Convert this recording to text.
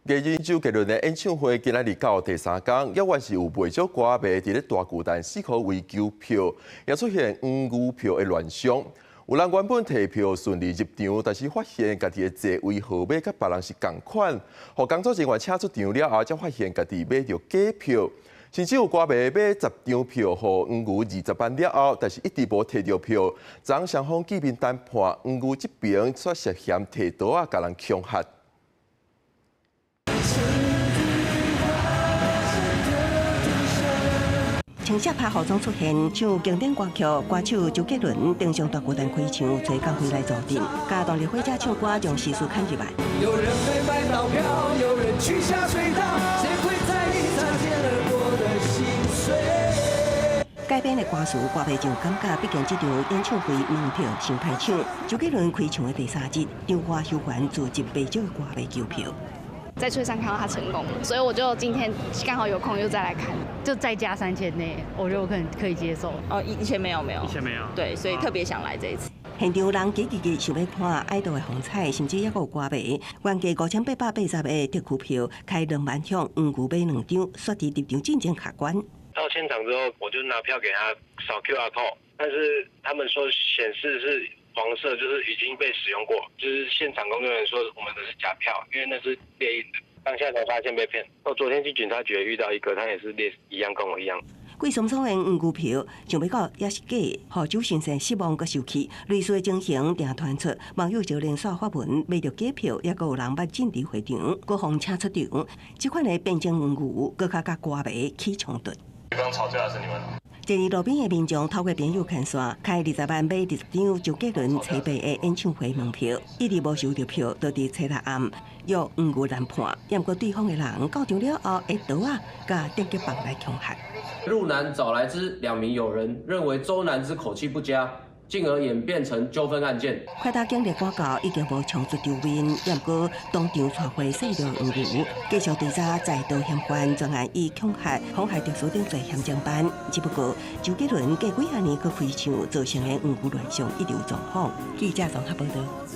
藝人周杰倫的演唱會今仔日到第三工，猶原是有袂少歌迷佇咧大巨蛋四箍圍求票，也出現黃牛票的亂象。有人原本提票順利入場，但是發現家己的座位號碼佮別人是仝款，予工作人員請出場了後，才發現家己買著假票。甚至有歌迷買10張票，予黃牛20萬了後，但是一直無提著票，昨雙方見面談判，黃牛這邊卻涉嫌提刀仔共人恐嚇。穿著拍服裝出現，唱經典歌曲，歌手周杰倫登上大巨蛋開唱，揣江輝來助陣，佮動力火車唱歌，將時事牽入來。有人被買到票，有人去下水道，誰會在意擦肩而過的心碎？改編的歌詞，歌迷就感覺，畢竟這場演唱會門票傷歹搶。周杰倫開唱的第三日，場外休閒聚集袂少歌迷求票。在翠上看到他成功，所以我就今天剛好有空又再來看，就再加3000呢，我覺得我可能可以接受。哦，以前沒有沒有，以前沒有，對，所以特別想來這一次。現場人擠擠擠想欲看愛豆的風采，甚至猶閣有歌迷原價5880的特區票，開2萬向黃牛買兩張，煞佇入場進前卡關。到現場之後，我就拿票給他掃 QR code，但是他們說顯示是黃色，就是已經被使用過，就是現場工作人員說我們的是假票，因為那是列印的。當下才發現被騙。我昨天去警察局遇到一個，他也是列一樣，跟我一樣。貴桑桑的黃牛票，想欲到也是假，予周先生失望閣受氣。類似的情形定傳出，網友就連續發文買著假票，猶閣有人捌進佇會場，閣予請出場。這款的變種黃牛，閣較佮歌迷起衝突。剛吵架的是你們？一日路邊的民眾透過朋友牽線，開20萬買20張周杰倫齊白的演唱會門票，一直無收著票，就佇初六暗約黃牛談判，毋過對方的人到場了後，會刀仔佮電擊棒來恐嚇。陸男找來之兩名友人，認為周男之口氣不佳，進而演變成糾紛案件。快打警力趕到，已經無衝突場面，毋過當場帶回細路黃牛，繼續追查在逃嫌犯，專案以恐嚇、妨害特殊等罪嫌偵辦。只不過周杰倫過幾仔年閣開唱，造成的黃牛亂象一直有狀況。記者綜合報導。